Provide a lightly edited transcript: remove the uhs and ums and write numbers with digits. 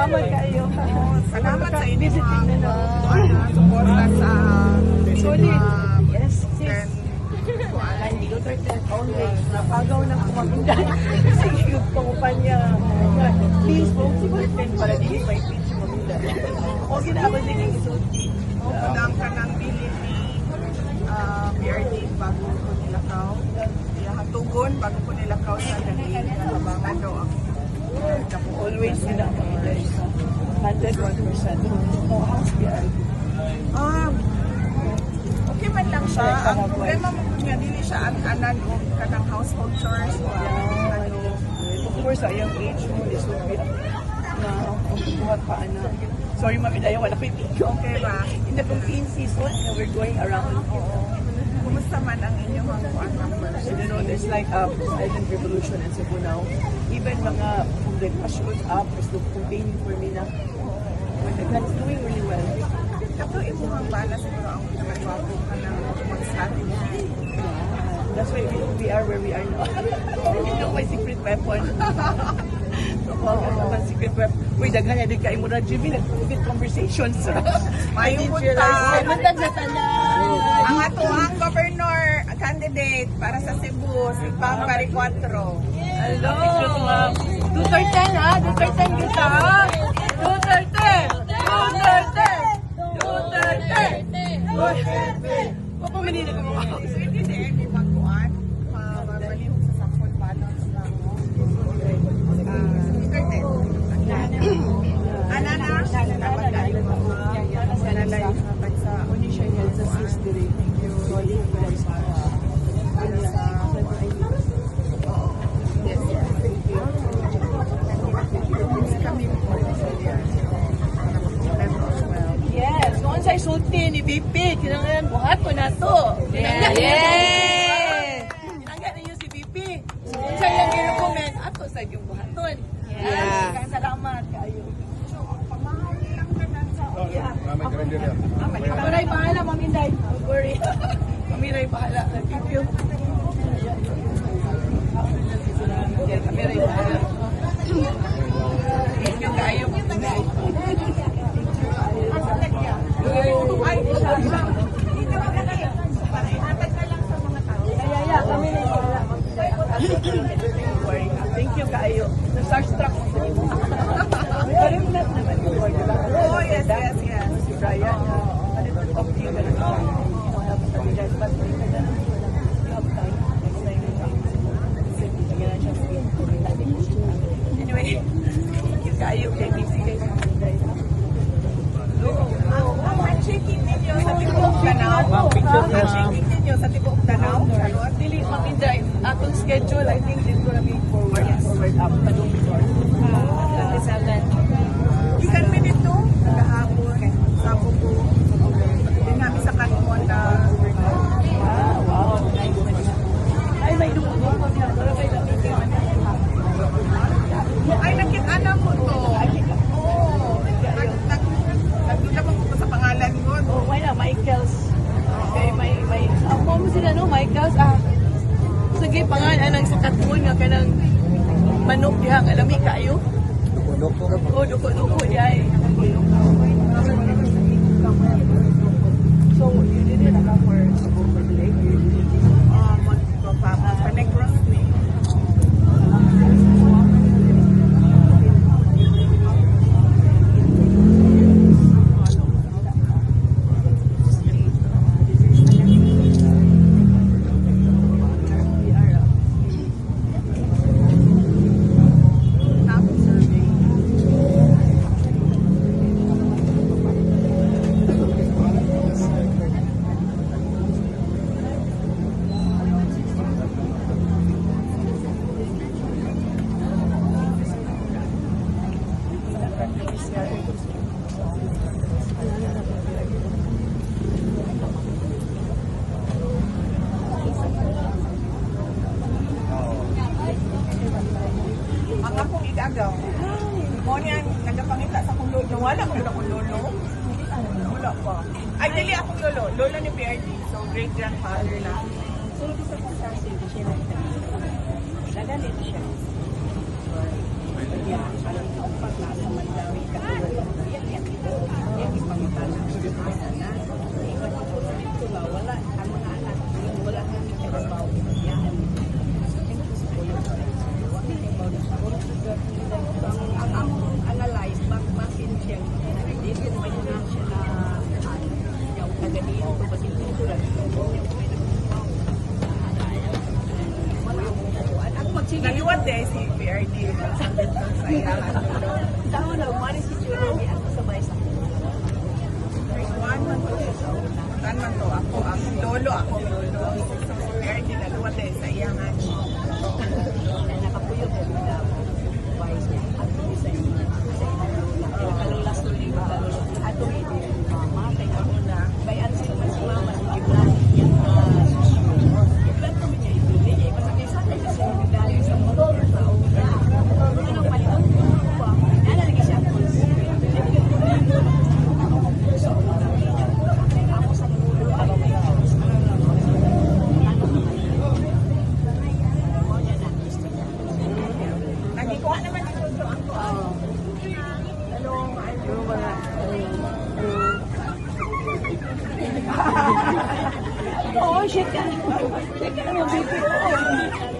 Salamat kayo. Salamat sa inyo mga suporta sa Solid. Yes, sis. then Hindi ko always. Napagaw na kumagundan. Sige, yung pangupanya. Please, po, siguro para hindi may pitch magundan. O, ginabas din yung isulti. Kudang ka ng bili ni PRD bago ko nilakaw. Hatugon bago ko nilakaw sa dali. Abangan daw ako. Always sila mga guys. 101%. O, house PRD. Okay man lang siya. Ang problema mo nga, dili siya ang anan o kanang household chores. Of course, sa young age mo, this would be na buhat pa anak. Sorry, mami, ayaw wala ko yung video. Okay ba? In the campaign season, we're going around. Kumusta man ang inyong mga kuan numbers? And you know, there's like a silent revolution in Cebu now. Even mga shows up, is campaigning for me na. That's doing really well. Kato imuhang bala siguro ang pinakagwapo ka ng mag-strategy. That's why we are where we are now. You know, my secret weapon. My secret weapon. Uy, daghan na din kayo mo na, Jimmy. Nag-good conversations. May punta. Matag sa tanan. Ang atuang governor candidate para sa Cebu, si Pam Caricuatro. Hello. Duterte ha? Duterte kita ha? Duterte! Duterte! Duterte! Duterte! Papa manila ka mo. Hindi din, di ba kuan? Mabalihog sa sakol balance lang. Duterte. Anana? Dapat tayo manalay sa bansa. Uni siya yan sa history. Solid guys. Yes, yes. Kami po Yes, noon sa isulti ni BP, kinanglan buhat ko na to. Yes! Kinanglan ninyo si BP. Kung sa ilang i-recommend, ato sa yung buhaton. Yeah. Kaya salamat kayo. Kamiray bahala, Ma'am Inday. Don't worry. Kamiray bahala. Thank you. Yeah, kamiray bahala. Thank you kayo. Ay, dito ka kayo. Para ihatag na lang sa mga tao. Kaya, kami na bahala. Don't worry. Thank you kayo. Starstruck mo sa inyo. Pero yung lahat naman yung word. Oh, yes, yes, yes. Si Brian, a little of you na lang. Help sa guys, but we have time. Next time we come. Lagyan na siya skin. Anyway, thank you kayo. Kay busy guys. Ang checking ninyo sa Tibok Tanaw. Ang checking ninyo sa Tibok Tanaw. Dili, Ma'am Inday, atong schedule, I think this gonna be forward up. Padung before. 27. Ikan minute to, kahapon, sa Buko. Din namin sa Kanmon na Wow. Ay, may dugo ko niya. Pero may dugo. ay nakita na mo to. Oo. Nagdudamang ko sa pangalan ko. Oh, why na? Michaels. Okay, may ang mo sila, no? Michaels. Sige, pangalan ng sa katuon nga kanang manok diha. Alami kayo? Oh, duko-duko diha eh. So, you didn't account for the lake? Sa Negros ni. Ang akong igagaw. Mo niya nagapangita sa kong lolo. Wala ko na kong lolo. Wala pa. Ay, dili akong lolo. Lolo ni PRD. So, great grandfather na. So, gusto ko sa city siya lang. Nagalit siya. Yeah, parang pagkakaman daw. Naliwat din si PRD sa iyahan. Tama na, umani si Julie, di ako sabay sa One man to. One man to. Ako ang lolo. So si PRD naliwat din sa iyahan. na nakapuyog na nila. Wise na. At hindi sa inyo. Kalulas tuloy ba? Ato hindi. Mama, kay ako na. Bayan sila man si mama. Sige ba? Yan na. Iblan kami niya ito. Hindi. Masakit sa atin. Kasi nagdali sa motor. Sa una. Anong palikot ko? Nalagi siya ako. Ako sa mulo. Ako may house. Nagikuha naman ito ako. Yung mga oh, shit ka. Shit ka naman, baby.